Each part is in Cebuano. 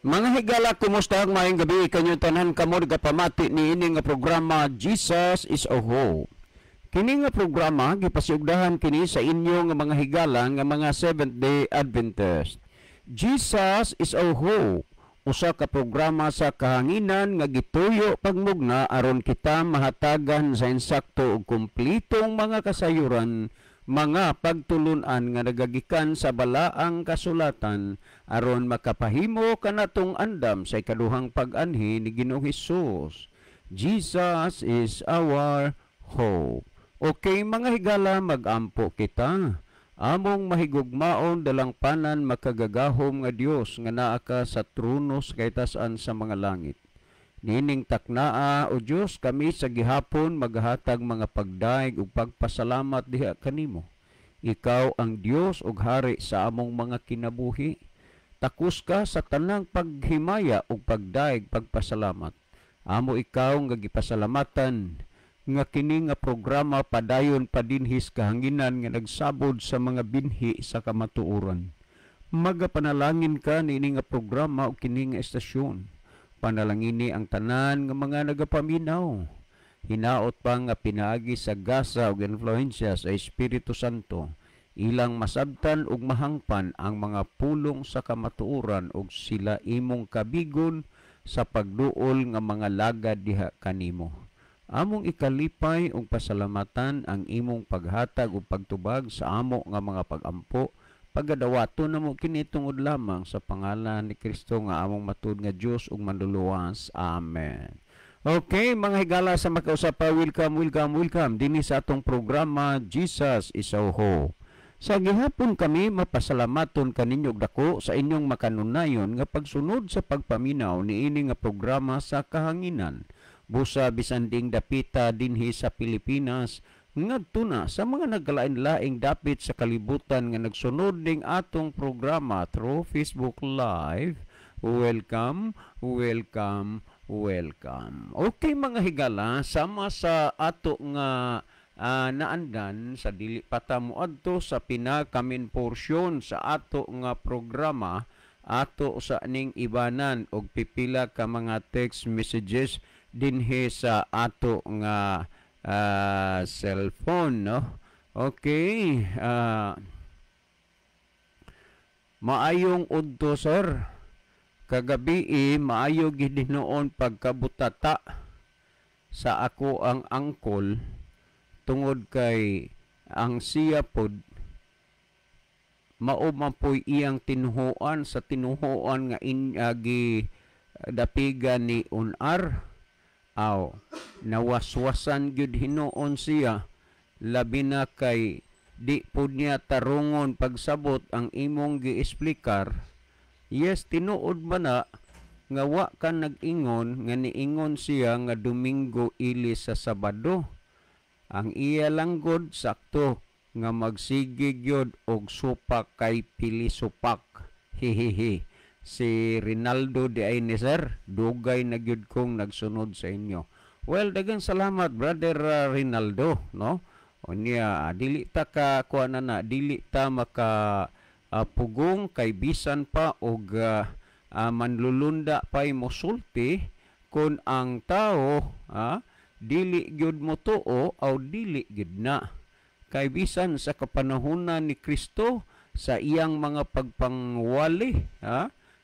Mga higala, kumusta? Ang maayong gabi kanyo tanan, kamo nagapamati niini nga programa, Jesus is a Hope. Kini nga programa gipasiugdahan kini sa inyo nga mga higala nga mga Seventh Day Adventist. Jesus is a Hope, usa ka programa sa kahanginan nga gituyo pagmugna aron kita mahatagan sa insakto ug kumpletong mga kasayuran, mga pagtulunan nga nagagikan sa Balaang Kasulatan aron makapahimo kanatong andam sa ikaduhang pag-anhi ni Ginoong Hesus. Jesus is our hope. Okay, mga higala, magampo kita. Among mahigugmaon, dalangpanan, makagagahom nga Dios nga naa ka sa trono sa kahitasan sa mga langit. Nining taknaa, o Dios, kami sa gihapon maghatag mga pagdaig ug pagpasalamat diha kanimo. Ikaw ang Dios ug Hari sa among mga kinabuhi. Takos ka sa tanang paghimaya ug pagdaig pagpasalamat. Amo ikaw nga gipasalamatan nga kini nga programa padayon pa dinhis kahanginan nga nagsabod sa mga binhi sa kamatuoran. Magapanalangin ka niini nga programa ug kini nga estasyon. Panalangini ang tanan nga mga nagapaminaw. Hinaot pa nga pinaagi sa gasa ug influensya sa Espiritu Santo, ilang masabtan ug mahangpan ang mga pulong sa kamatuoran ug sila imong kabigon sa pagduol nga mga lagad diha kanimo. Among ikalipay ug pasalamatan ang imong paghatag ug pagtubag sa amo nga mga pagampo. Pagadawaton namo kini tungod lamang sa pangalan ni Kristo nga among matud nga Dios ug Manluluwas. Amen. Okay, mga higala sa makausa pa, welcome, welcome, welcome dinhi sa atong programa, Jesus is our Hope. Sa gihapon kami mapasalamaton kaninyo dako sa inyong makanunayon nga pagsunod sa pagpaminaw niini nga programa sa kahanginan. Busa bisan ding dapita dinhi sa Pilipinas ngadto na sa mga nagkalain-laing dapit sa kalibutan nga nagsunod ning atong programa through Facebook Live. Welcome, welcome, welcome. Okay, mga higala, sama sa ato nga naandan sa dili pa ta moadto sa pinakamin porsyon sa ato nga programa, ato sa ning ibanan og pipila ka mga text messages dinhi sa ato nga cellphone, no? Okay, maayong udto, sir. Kagabi maayo gid noon pagkabutata sa ako ang angkol tungod kay ang siya pod mao man po'y iyang tinuhuan sa tinuhuan nga gi dapigan ni unar. Aw, nawaswasan gyud hinuon siya, labi na kay di pud niya tarungon pagsabot ang imong giesplikar. Yes, tinuod man na nga wa ka nag-ingon nga niingon siya nga Domingo ili sa Sabado. Ang iya langgod sakto nga magsige gyud og supak kay pili supak. Hihihi. Si Rinaldo di ay ni sir, dugay na gyud kong nagsunod sa inyo. Well, daghang salamat, Brother Rinaldo, no? Unya, dili ta ka kuha na na, dili ta maka pugong kay bisan pa og manlulunda pa'y mosulti kun ang tao dili gyud mo tuo aw dili gyud na. Kay bisan sa kapanahunan ni Kristo sa iyang mga pagpangwali,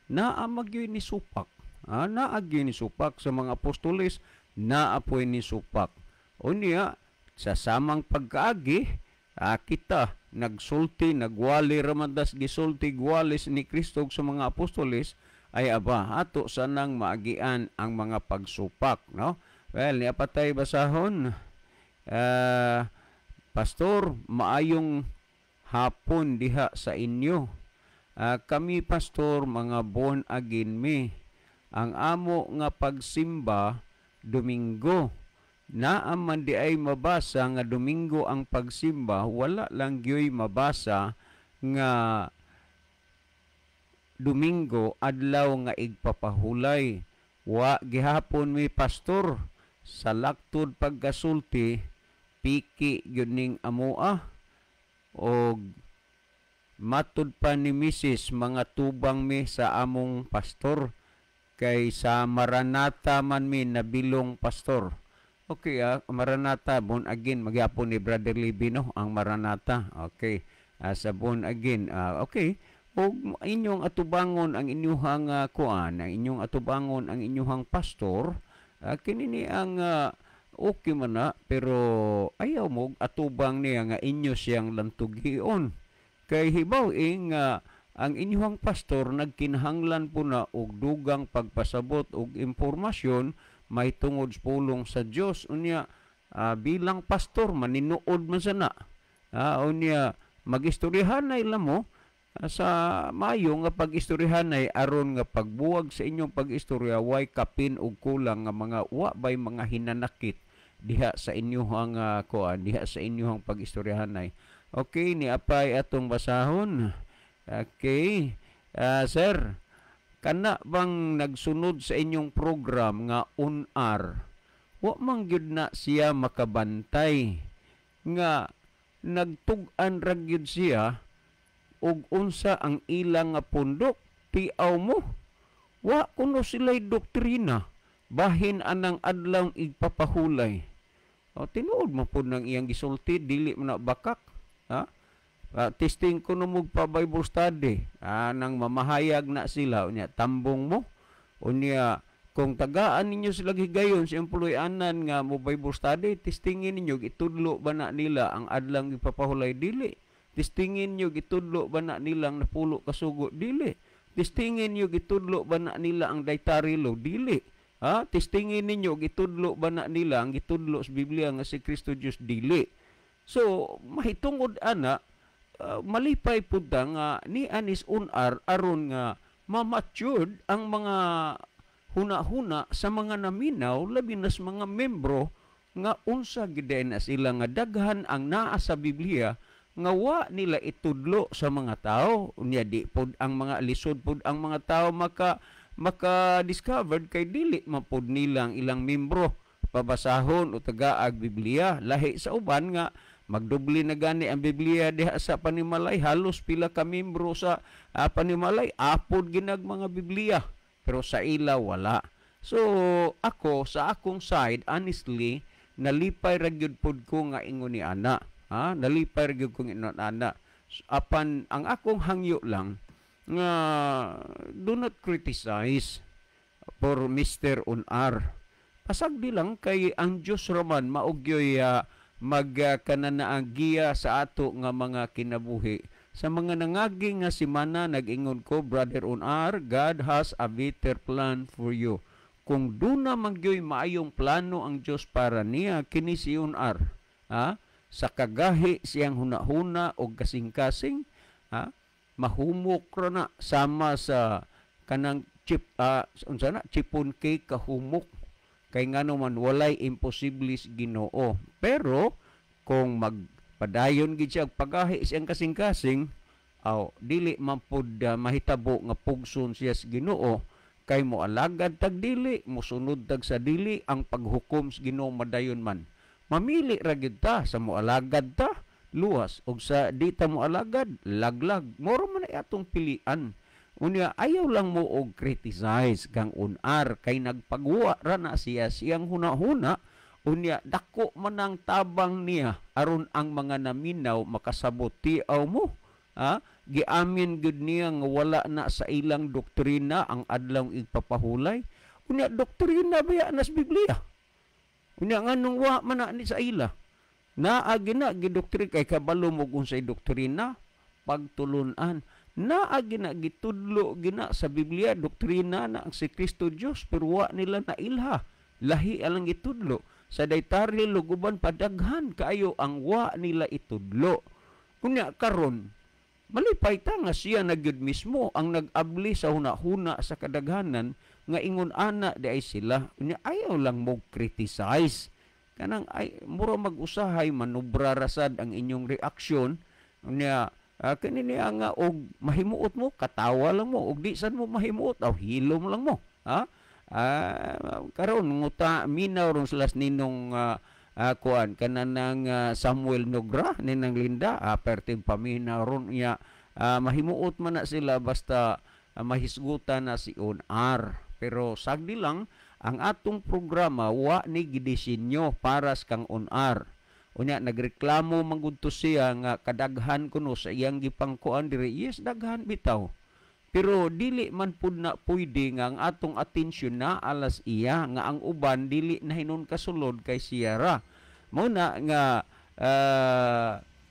naa magyud ni supak. Naa gyud ni supak sa mga apostoles, naa poy ni supak. Unya sa samang pagkaagi, kita nagsulti, nagwali ramadas gisulti gwalis ni Kristo sa mga apostoles, ay aba ato sanang maagian ang mga pagsupak, no? Well, niya patay basahon. Pastor, maayong hapon diha sa inyo. Kami, pastor, mga born again mi. Ang amo nga pagsimba Domingo. Naa man di ay mabasa nga Domingo ang pagsimba, wala lang gyoy mabasa nga Domingo adlaw nga igpapahulay. Wa gihapon mi, pastor, sa laktod pagkasulti piki gyud ning amoa og matud pa ni misis mga tubang mi sa among pastor. Kay sa Maranatha man mi nabilong, pastor. Okay, Maranatha, born again magyapon ni Brother Libby, no, ang Maranatha. Okay. Sa born again. Okay. Og inyong atubangon ang inyuhang kuan, ang inyong atubangon ang inyuhang pastor, kini ni ang okay man na, pero ayaw mo atubang niya nga inyo siyang lantugion. Kay hibaw ing ang inyuhang pastor nagkinahanglan po na og dugang pagpasabot og impormasyon may tungod sa pulong sa Dios. Unya bilang pastor maninuod man sana. Unya magistoryahanay lang mo sa mayo nga pag-istoryahanay aron nga pagbuwag sa inyong pag-istorya way kapin og kulang nga mga wa bay mga hinanakit diha sa inyuhang kuan, diha sa inyuhang pag-istoryahanay. Okay, ni apay atong basahon. Okay. Sir, kana bang nagsunod sa inyong program nga UNR, wa man gyud na siya makabantay nga nagtug-an ra gyud siya og unsa ang ilang nga pundok, tiaw mo. Wa kuno sila'y doktrina bahin anang adlaw igpapahulay. O, tinuod mo pud nang iyang gisulti, dili man na bakak. Ha? Testing ko no pa Bible study. Nang mamahayag na sila, unya tambong mo. Unya kung tagaan ninyo sila higayon sa employ-anan nga mo Bible study, testingin ninyo gitudlo ba na nila ang adlang ipapahulay, dili. Testingin niyo gitudlo ba na nila ang napulo kasugo, dili. Testingin niyo gitudlo ba na nila ang dietary law, dili. Ha? Testingin ninyo gitudlo ba na nila ang gitudlo sa Biblia nga si Kristo Dios, dili. So mahitungod ana, malipay pud ta nga ni anis unar aron nga ma-matured ang mga huna-huna sa mga naminaw, labi na sa mga membro nga unsa gid na sila nga daghan ang naa sa Biblia nga wa nila itudlo sa mga tao. Unya di pod ang mga lisod pod ang mga tao maka maka-discovered kay dili man pod nilang ilang membro pabasahon o tagaag Biblia, lahi sa uban nga magdubli na gani ang Biblia diha sa panimalay, halos pila ka membro sa panimalay apod ginag mga Biblia, pero sa ila wala. So ako sa akong side, honestly, nalipay ra gyud pod ko nga ingon ni ana. Ha, nalipay ra gyud ko ingon ana. Apan ang akong hangyo lang nga do not criticize for Mr. Unar. Pasagdi lang kay ang Dios raman maugyoy magkananaagiya sa ato nga mga kinabuhi. Sa mga nangagi nga semana nag-ingon ko, Brother Unar, God has a better plan for you. Kung duna man gyoy maayong plano ang Dios para niya, kini si Unar. Ha? Sa kagahi siyang hunahuna og kasing-kasing, ha? Mahumok ra na sama sa kanang chip, unsa na, chiffon cake kahumok. Kay ngano man walay imposible sa Ginoo. Pero kung magpadayon gid siya pagahi siyang kasing-kasing, aw dili man pud mahitabo nga pugson siya sa Ginoo, kay moalagad tag dili, mosunod tag sa dili, ang paghukom sa Ginoo madayon man. Mamili ra gyud ta sa moalagad ta luwas og sa di ta moalagad laglag. Moro man ay atong pilian. Unya ayaw lang mo og criticize kang Unar kay nagpagwa ra na siya siyang huna-huna. Unya dako man ang tabang niya aron ang mga naminaw makasabot, tiaw mo. Ha? Giamin gud niya nga wala na sa ilang doktrina ang adlaw igpapahulay. Unya doktrina ba na sa Biblia? Unya nganong wa man na ni sa ila? Naa gina gidoktrina kay kabalo mo kung sa doktrina pagtulunan. Naa gina gitudlo gina sa Biblia doktrina na ang si Kristo Dios, pero wa nila nailha. Lahi alang gitudlo. Sa dietary luguban padaghan kaayo ang wa nila itudlo. Unya karon malipay ta nga siya na gyud mismo ang nag-abli sa huna-huna sa kadaghanan nga ingon ana di ay sila. Unya ayaw lang mo criticize. Kanang ay mura mag-usahay manubra rasad ang inyong reaksyon. Unya kini niya nga og mahimuot mo, katawa lang mo, og di sad mo mahimuot, aw hilom lang mo. Ha? Karon nguta minaw ron sila ninong kuan kanang Samuel Nogra ninang Linda, perting paminaw ron niya, mahimuot man na sila basta mahisgutan na si Unar. Pero sagdi lang ang atong programa, wa ni gidisenyo para sa kang on air. Unya nagreklamo man gud to siya nga kadaghan kuno sa iyang gipangkuan diri. Yes, daghan bitaw. Pero dili man pud na pwede nga ang atong atensyon na alas iya nga ang uban dili na hinon kasulod kay siya ra. Mao na nga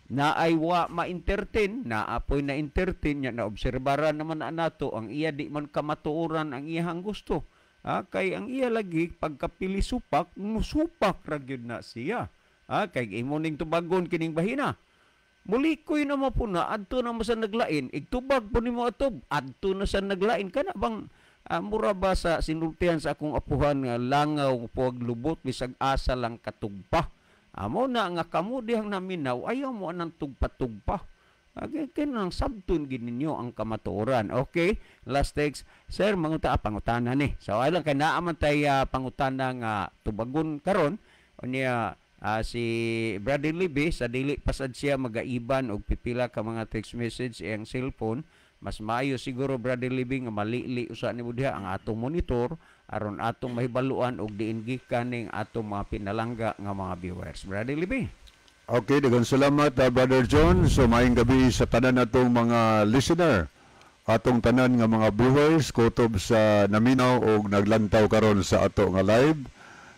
naay wa ma-entertain, naapoy na entertain nya, naobserbaran naman na nato ang iya, di man kamatuoran ang iyang gusto. Ah, kay ang iya lagi pagkapili supak, musupak ra gyud na siya. Ah, kay imo ning tubagon kining bahina. Mulikoy na mo po na, adto na mo sa naglain, igtubag po nimo ato, adto na sa naglain. Kana bang mura ba sa sinultihan sa akong apuhan nga langaw puwag lubot, bisag asa lang katugpa. Amo na nga kamo dihang naminaw, ayaw mo anang tugpa-tugpa. Okay, kinang sabton gid ninyo ang kamatuoran. Okay, last text. Sir, manguta pangutana ni. So ay lang kay naa man tay pangutana nga tubagon karon. Unya si Brother Libby sa dili pasad siya magaiban og pipila ka mga text message iyang cellphone. Mas maayo siguro, Brother Libby, nga malili usa nimo diha ang atong monitor aron atong mahibaluan og diin gikan ning atong mga pinalangga nga mga viewers. Brother Libby. Okay, daghang salamat, Brother John. So maayong gabi sa tanan natong mga listener. Atong tanan nga mga viewers kutob sa naminaw og naglantaw karon sa ato nga live.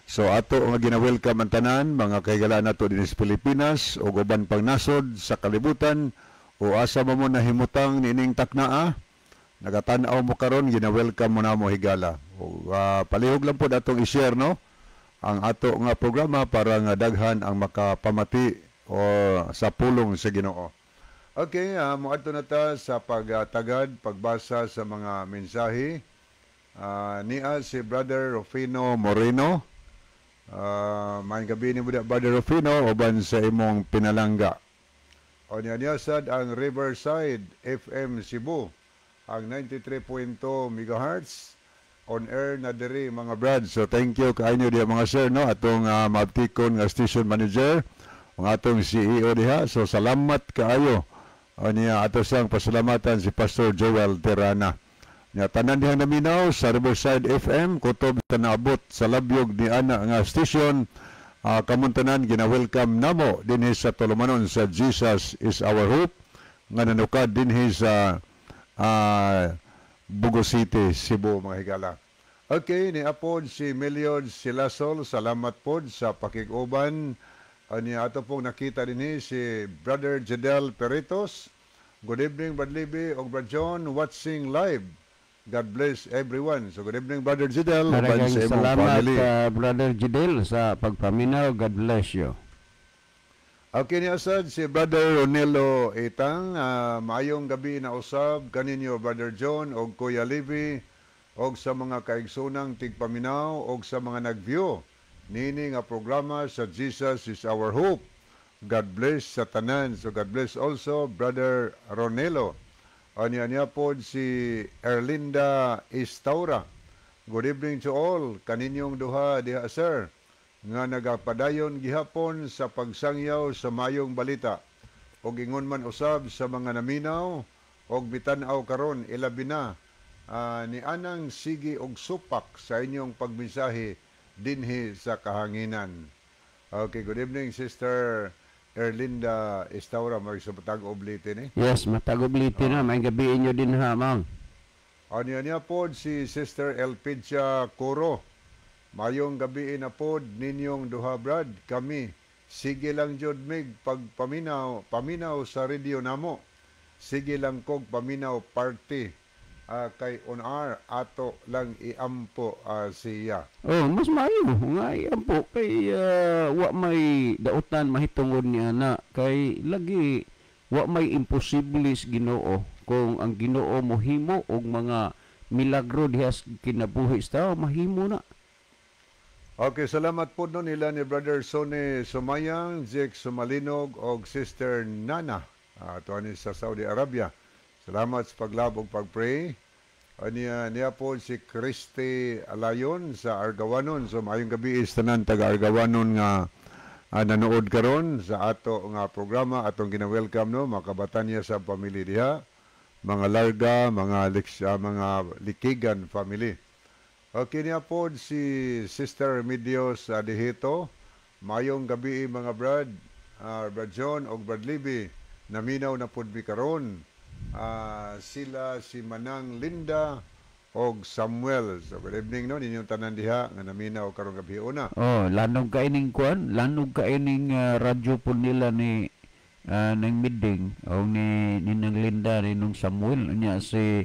So ato nga gina-welcome ang tanan mga kahigalaan nato dinhi sa Pilipinas ug uban pang nasod sa kalibutan o asa mo mo nahimutang niining taknaa. Nagatan-aw mo karon, gina-welcome mo namo, higala. Ug palihog lang pod atong i-share, no, ang ato nga programa para nga daghan ang makapamati o sa pulong sa Ginoo. Okay, moadto na ta sa pagtagad, pagbasa sa mga mensahe. Niya si Brother Rufino Moreno. Maayong gabi nimo, Brother Rufino, uban sa imong pinalangga. O niya niya sad ang Riverside FM Cebu, ang 93.2 megahertz on air na diri, mga brad. So thank you kaayo diha, mga sir, no, atong maabtikon nga station manager, ang atong CEO diha. So salamat kaayo. O niya ato siyang pasalamatan si Pastor Joel Terana. Nya tanan dihang naminaw sa Riverside FM kutob sa naabot sa labyog ni ana nga station, kamong tanan gina-welcome namo dinhi sa tulumanon sa Jesus is Our Hope nga nanukad dinhi sa Bogo City, Cebu, mga higala. Okay, ni apod si Meliod Silasol, salamat pod sa pakig-uban. Ani ato pong nakita dinhi si Brother Jedel Peritos. Good evening, Brad Libby ug Brad John, watching live. God bless everyone. So good evening, Brother Jedel, uban Maraming sa imong salamat, family. Brother Jidel, sa pagpaminaw. God bless you. Okay ni asad si Brother Ronelo Itang, maayong gabi na usab kaninyo, Brother John og Kuya Levi, og sa mga kaigsunang tigpaminaw og sa mga nag-view nini nga programa sa Jesus is Our Hope. God bless sa tanan. So God bless also, Brother Ronelo. Anya niya pod si Erlinda Istaura. Good evening to all kaninyong duha diha, sir, nga nagapadayon gihapon sa pagsangyaw sa mayong balita. Og ingon man usab sa mga naminaw og mitan-aw karon, ilabi na ni anang sige og supak sa inyong pagmensahe dinhi sa kahanginan. Okay, good evening, Sister Erlinda Estaura, mag sa Matag-ob Leyte ni. Yes, Matag-ob Leyte na. Maayong gabi inyo din ha, ma'am. Anya niya pod si Sister Elpidia Coro. Mayong gabi na pod ninyong duha, brad. Kami sige lang jud mig pagpaminaw paminaw sa radio namo. Sige lang kog paminaw party kay on air ato lang iampo siya. Oh, mas maayo nga iampo kay wa may dautan mahitungod niya na kay lagi wa may imposible sa Ginoo. Kung ang Ginoo mohimo og mga milagro diha sa kinabuhi sa tao, mahimo na. Okay, salamat po no nila ni Brother Sonny Sumayang, Jake Sumalinog og Sister Nana tuani sa Saudi Arabia. Salamat sa paglabog, pag-pray. Niya, niya po si Christy Alayon sa Argawanon. So maayong gabi is tanan taga Argawanon nga nanood karon sa ato nga programa, atong gina-welcome, no, mga kabatanya sa pamilya diha, mga Larga, mga mga Likigan family. Okay niya po si Sister Remedios Adihito. Mayong gabi, mga brad, Brad John og Brad Libby. Naminaw na pud mi karon. Sila si Manang Linda og Samuel. So good evening, no, ninyong tanan diha nga naminaw karong gabi una. Oh, lanog ka ining kuan, lanog ka ining radyo po nila ni ng Miding o ni Ninang Linda, ni nung Samuel. Nya si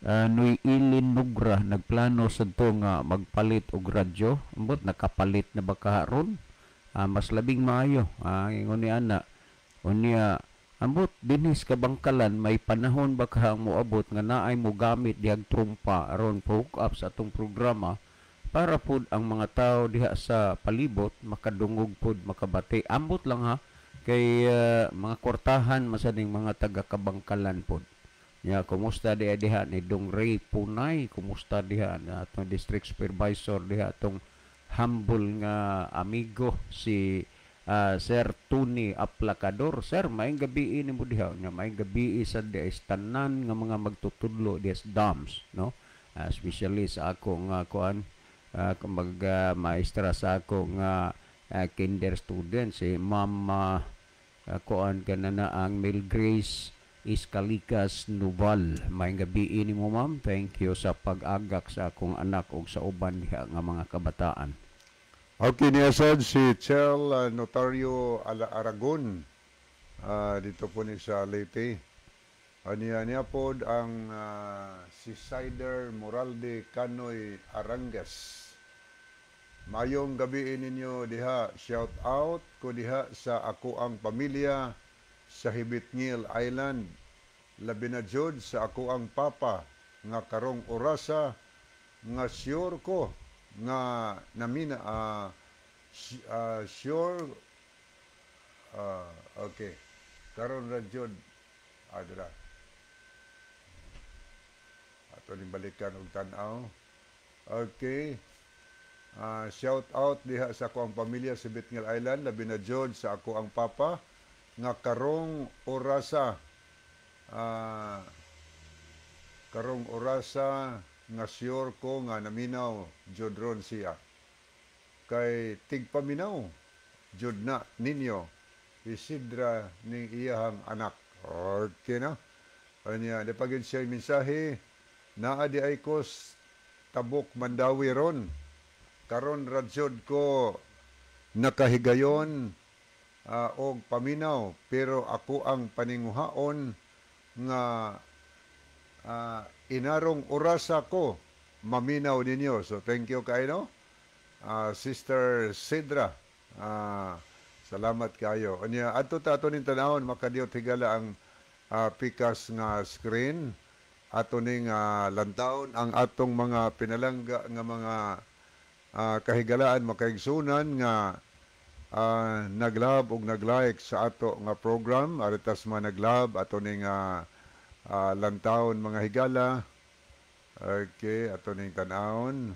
Noy Ilin Nugra nagplano sa to nga magpalit og radyo. Ambot nakapalit na ba karon? Mas labing maayo. Ingon ni ana. Unya ambot dinis Kabangkalan, may panahon ba ka moabot nga naay mo gamit dihag trumpa aron hook up sa atong programa para pud ang mga tao diha sa palibot makadungog pud, makabati? Ambot lang ha, kay mga kwartahan masading mga taga Kabangkalan pud. Ya, kumusta diha diha ni Dong Ray Punay? Kumusta diha na atong district supervisor diha, atong humble nga amigo si Sir Tony Aplacador? Sir, maayong gabi nimo diha nga maayong gabi sa diha tanan nga mga magtutudlo diha sa DAMS, no, especially sa ako nga kuan, mag maestra sa ako nga kinder student, si Ma'am kuan kana na ang Mel Grace Iskalikas Nuval. Maayong gabi nimo, ma'am. Thank you sa pag-agak sa akong anak ug sa uban diha nga mga kabataan. Okay niya sad si Chel Notario Ala Aragon. Dito po ni sa Leyte. Aniya niya pod ang si Sider Moralde Canoy Arangas. Mayong gabi ninyo diha. Shout out ko diha sa ako ang pamilya sa Hibitngil Island. Labi na jud sa ako ang papa nga karong orasa nga sure ko nga namina sure okay, karon ra jud adra ato ning balikan og tan-aw. Okay. Shout out diha sa ako ang pamilya sa Bitngil Island, labi na jud sa ako ang papa nga karong orasa nga sure ko nga naminaw jud ron siya kay tigpaminaw jud na ninyo Isidra ning iyahang anak. Okay na. Anya di pagid siya mensahe naa di ay kos Tabuk, Mandawi ron. Karon ra jud ko nakahigayon og paminaw, pero ako ang paninguhaon nga inarong orasa ko maminaw ninyo. So thank you kay, no, Sister Sidra. Salamat kayo. Unya adto ta ato ning tanawon, makadiyot higala ang pikas nga screen. Ato ning lantawon ang atong mga pinalangga nga mga kahigalaan, makaigsunan nga nag-love ug nag-like sa ato nga program. Aritas mga nag-love, ato ning lantawon, mga higala. Okay, ato ning tan-awon.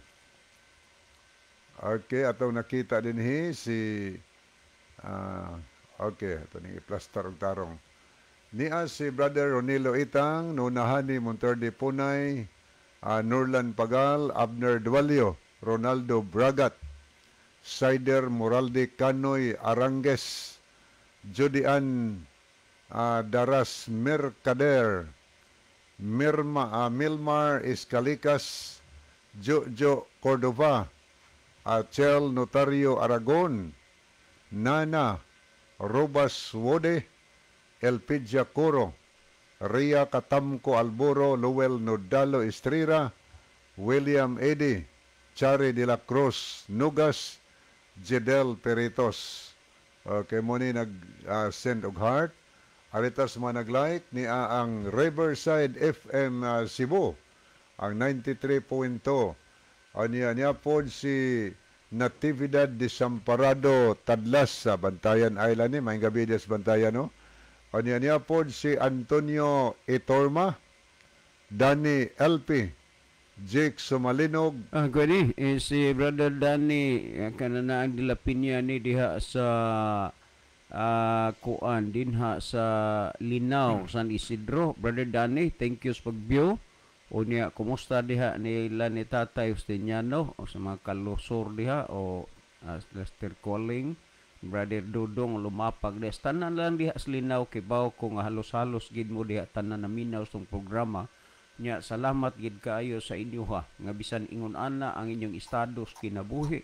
Okay, atong nakita dinhi si okay, ato ning i-plaster og tarong. Niya si Brother Ronilo Itang, Nunahani Monterde Punay, Nurlan Pagal, Abner Dualio, Ronaldo Bragat, Sider Moralde Canoy Arangues, Judian Daras Mercader, Mirma, Milmar Escalicas, Jojo Cordova, Chel Notario Aragon, Nana Robas Wode, Elpidia Coro, Ria Katamko Alboro, Luel Nodalo Estrera, William Eddy, Chari de la Cruz Nugas, Jedel Peritos. Okay, mo ni nag-send og heart. Aritas mga nag-like ni ang Riverside FM Cebu, ang 93.2. Aniya niya po si Natividad Desamparado Tadlas sa Bantayan Island ni. Maayong gabi sa Bantayan, no? Aniya niya po si Antonio Etorma, Danny LP, Jake Sumalinog. Gani, eh, si Brother Danny, kananaan de la Piña ni diha sa kuan dinha sa Linaw, San Isidro. Brother Danny, thank you sa pag-view. Unya, kumusta diha nila ni Tatay Justiniano o sa mga kalusor diha o Lester Calling, Brother Dudong Lumapag diha. Tanan lang diha sa Linaw, kibaw ko nga halos-halos gid mo diha tanan naminaw sa programa. Nya salamat gid kaayo sa inyo ha, nga bisan ingon ana ang inyong estado sa kinabuhi,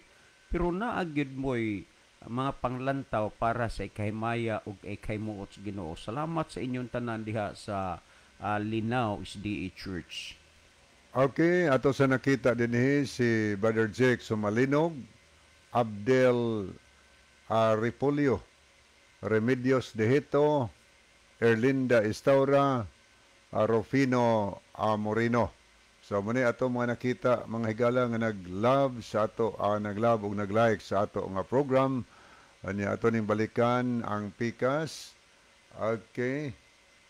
pero naa gyud mo'y mga panglantaw para sa ikahimaya ug ikahimuot sa Ginoo. Salamat sa inyong tanan diha sa Linao SDA Church. Okay, ato sa nakita dinhi si Brother Jake Sumalinog, Abdel Ripolio, Remedios Dehito, Erlinda Estaura, Rufino Moreno. So muna ato mga nakita, mga higala, nga nag-love sa ato, nag-love ug nag-like sa ato nga program. Anya ato ning balikan ang pikas. Okay.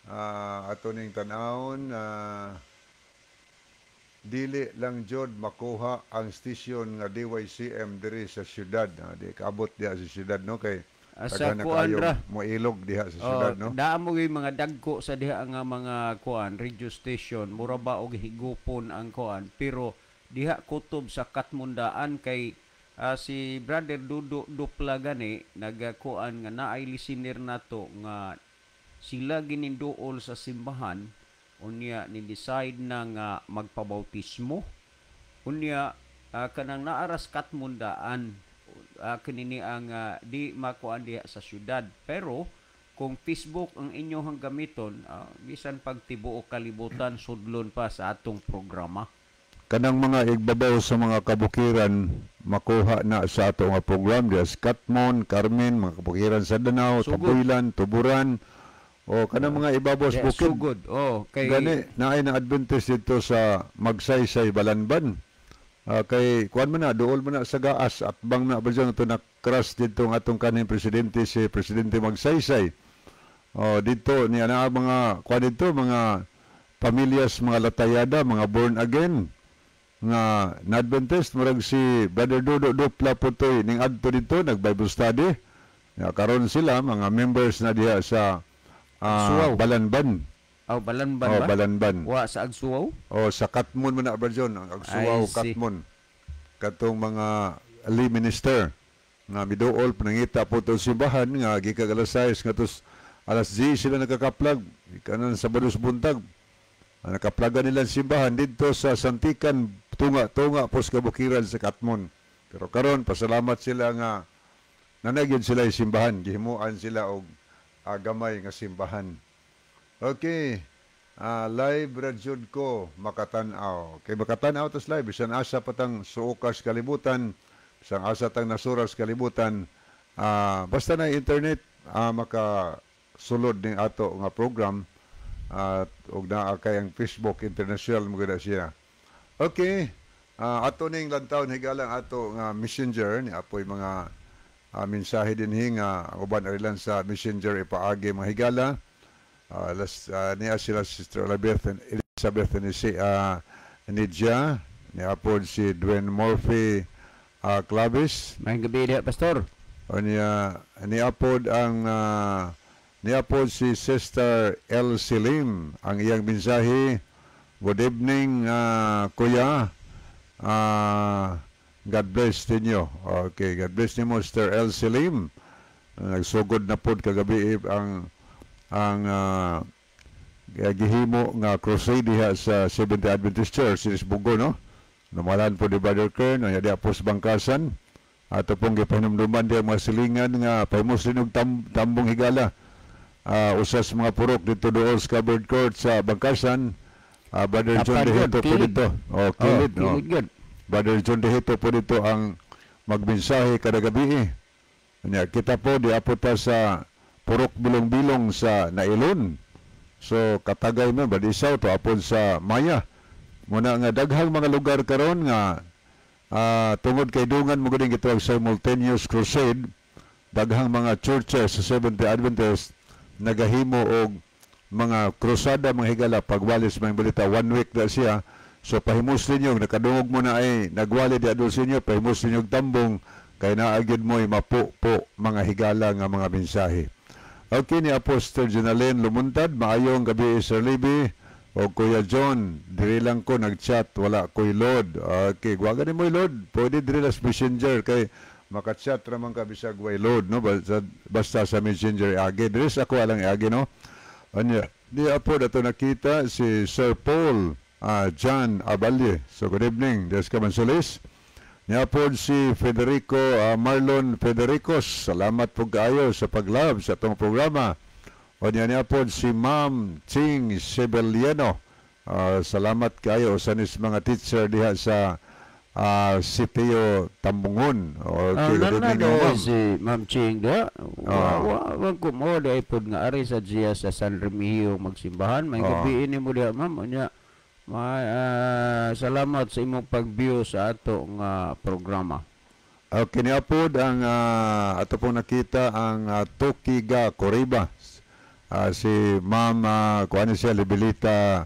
Ato ning tan-awon, dili lang jud makuha ang station nga DYCM diri sa syudad. Di kaabot diha sa syudad, no, kay Sa daghan na kuan kaayo ra. Moilog diha sa syudad, Oh, no. Naa mo gyud mga dagko sa diha nga mga kuan radio station, mura ba og higupon ang kuan, pero diha kutob sa Katmundaan kay si Brother Dudo Dupla gani nagakuan nga naay listener nato nga sila gininduol sa simbahan, unya ni decide na nga magpabautismo, unya kanang naaras Katmundaan, kinini ang di makuan diha sa syudad, pero kung Facebook ang inyong gamiton, bisan pag tibuok kalibutan sudlon pa sa atong programa. Kanang mga igbabaw sa mga kabukiran makuha na sa ato nga program diha sa Katmon, Carmen, mga kabukiran sa Danao, Sugod. Tabuilan, Tuburan, o kanang mga ibabaw sa Diha, bukid. Sugod. Oh, kay Gani naay na Adventist dito sa Magsaysay, Balanban. Kay kuan man na, duol man na sa gaas at bang na ba dyan ito na crash dito ang atong kanhing presidente, si Presidente Magsaysay. Oh, dito niya na mga kuan dito, mga pamilyas, mga Latayada, mga born again nga na Adventist, murag si Brother Dodo Dupla putoy ning adto dito nag Bible study. Ya, karon sila mga members na diha sa Suwaw. Balanban. Oh, Balanban Oh, ba? Balanban. Wa sa Agsuwaw? Oh, sa Katmon man na ba dyan, ang Agsuwaw, I see. Katmon. Katong mga lay minister nga miduol panangita po to simbahan nga gikan alas 6 nga tos alas 10 sila nagkakaplag kanan sa Sabado buntag. Nakaplagan nila ang simbahan didto sa Santikan, tunga-tunga po sa kabukiran sa Katmon. Pero karon pasalamat sila nga nanagid sila yung simbahan, gihimuan sila og gamay nga simbahan. Okay. Live ra jud ko makatan-aw. Kay makatan-aw tas live bisan asa patang suokas kalibutan, bisan asa tang nasuras kalibutan, basta na internet, maka sulod ning ato nga program at og naa kay ang Facebook international mo gud siya. Okay. Ato ning lantawon, higalang, ato nga Messenger ni apoy mga mensahe dinhi nga ang uban ari lang sa Messenger ipaagi, mga higala. Niya sila Sister Elizabeth Elizabeth ni si Nidja, ni apod si Dwayne Murphy Clavis. Maayong gabi diha, Pastor. O niya ni apod ang ni apod si Sister El Silim, ang iyang mensahe, "Good evening, kuya. God bless ninyo." Okay, God bless nimo, Sister El Silim. Nagsugod na pod kagabi ang gihimo nga crusade diha sa Seventh Adventist Church sa Bugo, no. Namalan po ni Brother Kern unya diha po sa Bangkasan. Ato pong gipahinumduman diha mga silingan nga pahimusli og tambong, higala. Usa sa mga purok dito doon sa covered court sa Bangkasan, Brother John Tapad yun, Dehito po kilid. dito. Oh, kilid, Oh, no. kilid yun. Brother John Dehito po dito ang magmensahe kada gabi. Nya kita po di po ta sa Purok Bilong-Bilong sa Nailon. So katagay man badisaw to apon sa Maya. Muna nga daghang mga lugar karon nga tungod kay dungan mo gud gitawag simultaneous crusade, daghang mga churches sa Seventh-day Adventist nagahimo og mga krusada, mga higala, pagwali sa mga balita, one week na siya. So pahimusli ninyo, nakadungog mo na ay nagwali di adol sa inyo, pahimusli ninyo og tambong kay naa gyud mo'y mapu-po, mga higala, nga mga mensahe. Okay, ni Apostle Janalen Lumuntad, "Maayong gabi, Sir Libby." O Kuya John, diri lang ko nag-chat, wala ko'y load. Okay, wa gani mo'y load. Pwede diri lang sa Messenger kay maka-chat ra man ka bisag way load, no? Basta sa Messenger agi. Diri sa ako lang agi, no? Anya, di apo dato nakita si Sir Paul John Abalye. So good evening, Des Kamansulis. Niapod si Federico Marlon Federicos. Salamat po kaayo sa pag-love sa atong programa. O niya niapod si Ma'am Ching Sebeliano. Salamat kayo sa nis mga teacher diha sa Sitio Tambungon. Okay, good nana evening, ma'am. Si Ma'am Ching da. Wa wa wa ko mo dai pod nga ari sa siya sa San Remigio magsimbahan. May gabi ini mo diha, ma'am. Unya ma salamat sa imong pag-view sa ato nga programa. Okay, niapod ang ato pong nakita ang Tokiga Coriba. Si Ma'am kuan siya Libilita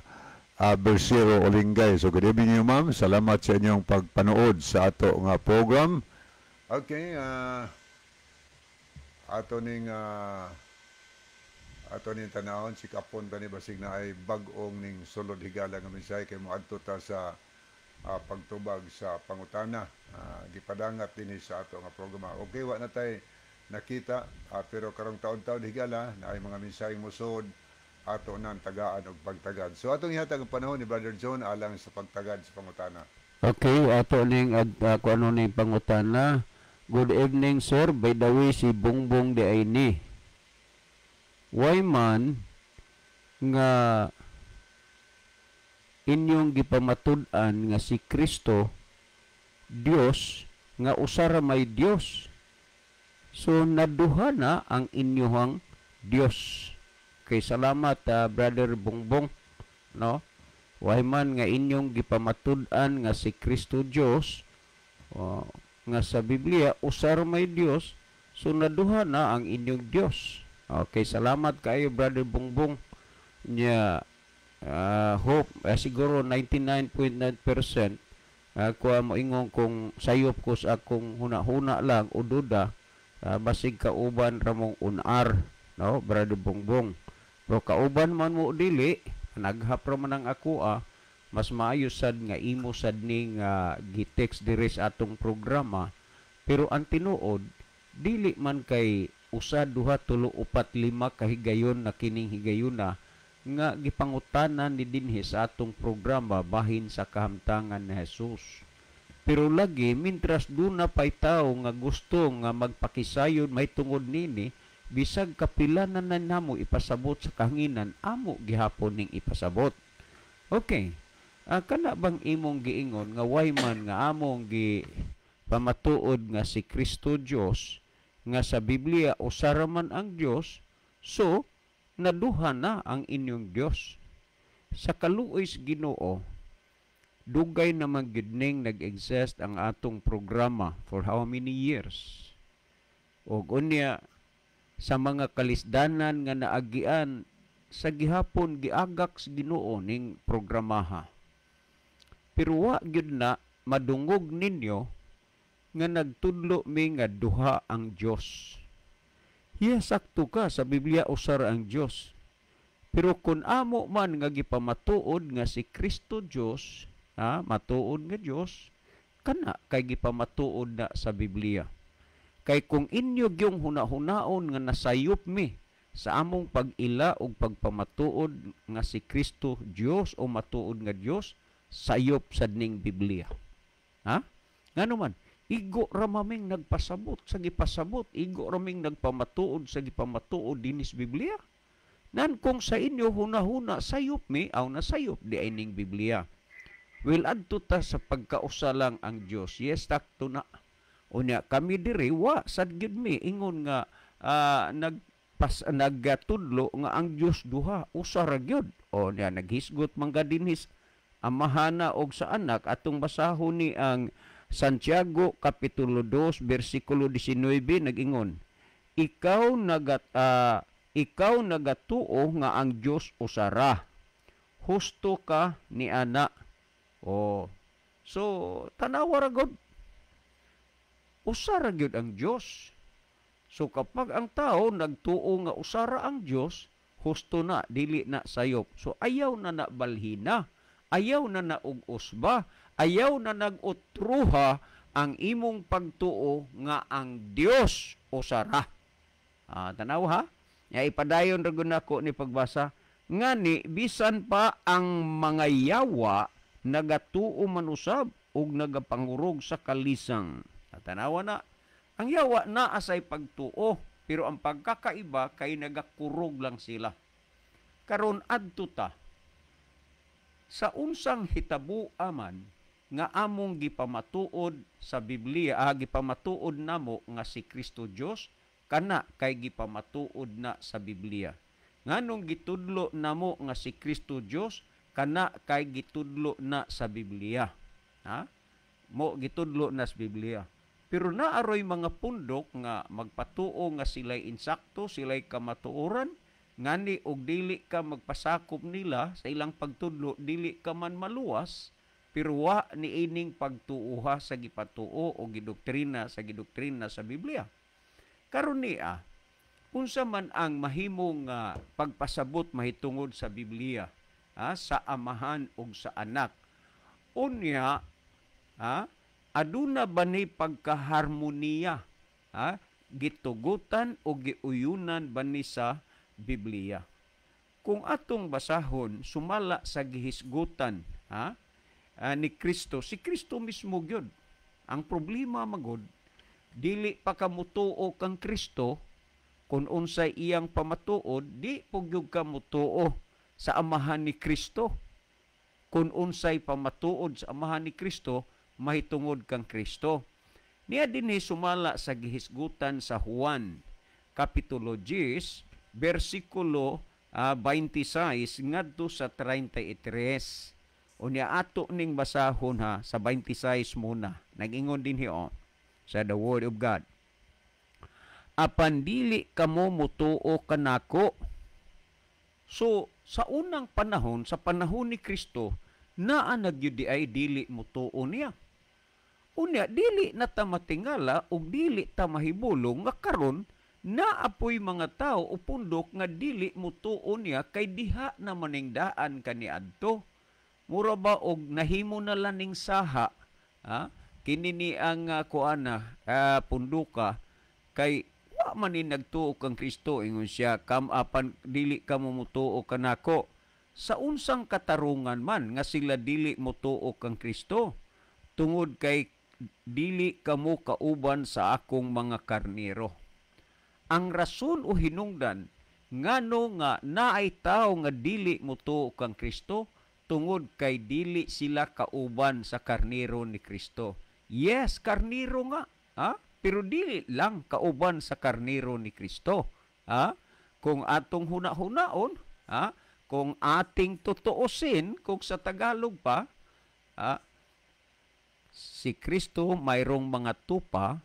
Bersero Olingay. So good evening, ma'am. Salamat sa inyong pagpanood sa ato nga program. Okay, ato ning tanawon si Kapon tani basig na ay bag-ong ning sulod higala nga mensahe kay moadto ta sa pagtubag sa pangutana. Gipadangat dinhi sa ato nga programa. Okay, wa na tay nakita pero karong taon-taon higala na ay mga mensahe mosod ato nang tagaan og pagtagad. So atong ihatag ang panahon ni Brother John alang sa pagtagad sa pangutana. Okay, ato ning kung ano ning pangutana. Good evening, sir. By the way, si Bongbong di ay ni. Why man nga inyong gipamatud-an nga si Kristo Dios nga usara may Dios? So naduha na ang inyuhang Dios. Kay salamat, Brother Bongbong, no? Why man nga inyong gipamatud-an nga si Kristo Dios, oh, nga sa Biblia usara may Dios, so naduha na ang inyong Dios. Okay, salamat kayo, Brother Bongbong. Nya hope siguro 99.9% kuha mo ingon kung sayop ko sa akong huna-huna lang o duda, basig kauban ramong unar, no, Brother Bongbong. Pero kauban man mo dili, naghap ra man ang ako, mas maayo sad nga imo sad ning gi-text diri sa atong programa. Pero ang tinuod, dili man kay usa, duha, tulo, upat, lima kahigayon na kining higayuna nga gipangutanan ni dinhi sa atong programa bahin sa kahamtangan ni Jesus. Pero lagi, mintras duna pay tawo nga gusto nga magpakisayod may tungod nini, bisag kapila na namo ipasabot sa kahanginan, amo gihapon ning ipasabot. Okay. Kana bang imong giingon nga why man nga among gi pamatuod nga si Kristo Dios, nga sa Biblia usara man ang Dios, so naduha na ang inyong Dios? Sa kaluoy sa Ginoo, dugay naman gyud ning nag-exist ang atong programa for how many years. Og unya sa mga kalisdanan nga naagian sa gihapon giagak sa Ginoo ning programaha. Pero wa gyud na madungog ninyo nga nagtudlo mi nga duha ang Dios. Yes, sakto ka, sa Biblia usara ang Dios. Pero kung amo man nga gipamatuod nga si Kristo Dios, ha, matuod nga Dios, kana kay gipamatuod na sa Biblia. Kay kung inyo gyung huna-hunaon nga nasayop mi sa among pag-ila og pagpamatuod nga si Kristo Dios o matuod nga Dios, sayop sad ning Biblia. Ha? Ngano man, igo ra maming nagpasabot sa gipasabot, igo ra ming nagpamatuod sa gipamatuod dinis Biblia. Nan kung sa inyo huna-huna sayop mi, aw nasayop di ay ning Biblia. Well, adto ta sa pagkausa lang ang Dios. Yes, takto na. Unya kami diri wa sad gyud mi ingon nga naggatudlo nga ang Dios duha, usa ra gyud. O nya naghisgot man ka dinhis amahana og sa anak. Atong basahon ni ang Santiago kapitulo 2 bersikulo 19, nag-ingon, Ikaw nagatuo nga ang Dios usara, husto ka ni ana." O so tanawa ra gud, usara gyud ang Dios. So kapag ang tao nagtuo nga usara ang Dios, Husto na, dili na sayop. So ayaw na na balhina, ayaw na na og usba, ayaw na nag-utruha ang imong pagtuo nga ang Dios usara. Tanaw ha? Ya ipadayon ra gud nako ni pagbasa ngani bisan pa ang mga yawa nagatuo man usab ug nagapangurog sa kalisang. Tanawa na, ang yawa naa say pagtuo, pero ang pagkakaiba kay nagakurog lang sila. Karon adto ta sa unsang hitabo aman nga among gipamatuod sa Biblia, gipamatuod namo nga si Kristo Dios, kana kay gipamatuod na sa Biblia. Nganong gitudlo namo nga si Kristo Dios, kana kay gitudlo na sa Biblia. Ha? Mo gitudlo na sa Biblia. Pero naaroy mga pundok nga magpatuo nga sila'y insakto, sila'y kamatuoran, ngani og dili ka magpasakop nila sa ilang pagtudlo, dili ka man maluwas, pero wa niining pagtuoha sa gipatuo o gidoktrina sa Biblia. Karon niya, unsa man ang mahimong pagpasabot mahitungod sa Biblia, sa Amahan ug sa Anak? Unya, aduna ba ni pagkaharmoniya? Gitugutan o giuyunan ba ni sa Biblia? Kung atong basahon sumala sa gihisgutan ni Kristo, si Kristo mismo gyud. Ang problema magod, dili pa ka mutuo kang Kristo kung unsay iyang pamatuod, di po gyud ka mutuo sa Amahan ni Kristo. Kung unsay pamatuod sa Amahan ni Kristo, mahitungod kang Kristo. Niya dinhi sumala sa gihisgutan sa Juan, Kapitulo 10, versikulo 26 ngadto sa 33. Unya ato ning basahon ha sa 26 muna. Nag-ingon dinhi oh, sa the Word of God. Apan dili kamo mutuo kanako. So sa unang panahon, sa panahon ni Kristo, naa na gyud di ay dili mutuo niya. Unya dili na ta matingala ug dili ta mahibulong nga karon naapoy mga tao o pundok nga dili mutuo niya kay diha na maningdaan kaniadto. Mura ba og nahimo na laning saha, kini ni ang kuana punduka kay wa man ni nagtuo kang Kristo, ingon siya, kam apan dili ka mo mutuo kanako. Sa unsang katarungan man nga sila dili mutuo kang Kristo, tungod kay dili kamo kauban sa akong mga karnero. Ang rason o hinungdan ngano nga naay tawo nga dili mutuo kang Kristo, tungod kay dili sila kauban sa karnero ni Kristo. Yes, karnero nga, ha? Pero dili lang kauban sa karnero ni Kristo. Ha? Kung atong huna-hunaon, ha? Kung ating tutuusin, kung sa Tagalog pa, ha? Si Kristo mayroong mga tupa,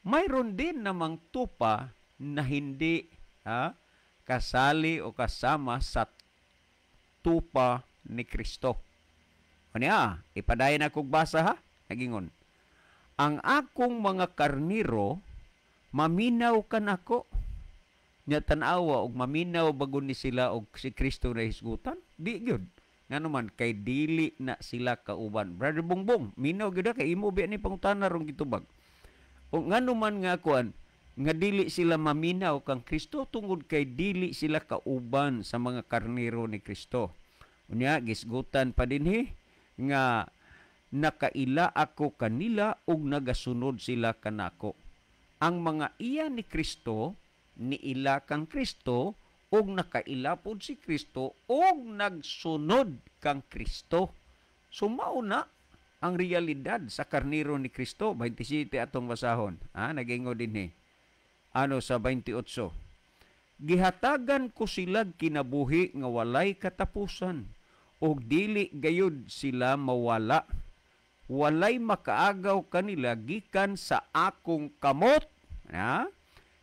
mayroon din namang tupa na hindi, ha, kasali o kasama sa tupa ni Kristo. Unya, ipadayon akong basa ha, nagingon. Ang akong mga karniro maminaw kanako. Nya tan-awa og maminaw bagon ni sila og si Kristo na hisgutan, di gyud. Ngano man kay dili na sila kauban. Brother Bongbong, minaw gyud kay imo biya ni pangutana rong gitubag. O ngano man nga kuan nga dili sila maminaw kang Kristo tungod kay dili sila kauban sa mga karniro ni Kristo. Unya gisgutan pa dinhi nga nakaila ako kanila ug nagasunod sila kanako. Ang mga iya ni Kristo niila kang Kristo ug nakaila pod si Kristo ug nagsunod kang Kristo. So mao na ang realidad sa karniro ni Kristo. 27 atong basahon. Nagingo dinhi. Ano sa 28? Gihatagan ko sila kinabuhi nga walay katapusan ug dili gayud sila mawala. Walay makaagaw kanila gikan sa akong kamot. Ha?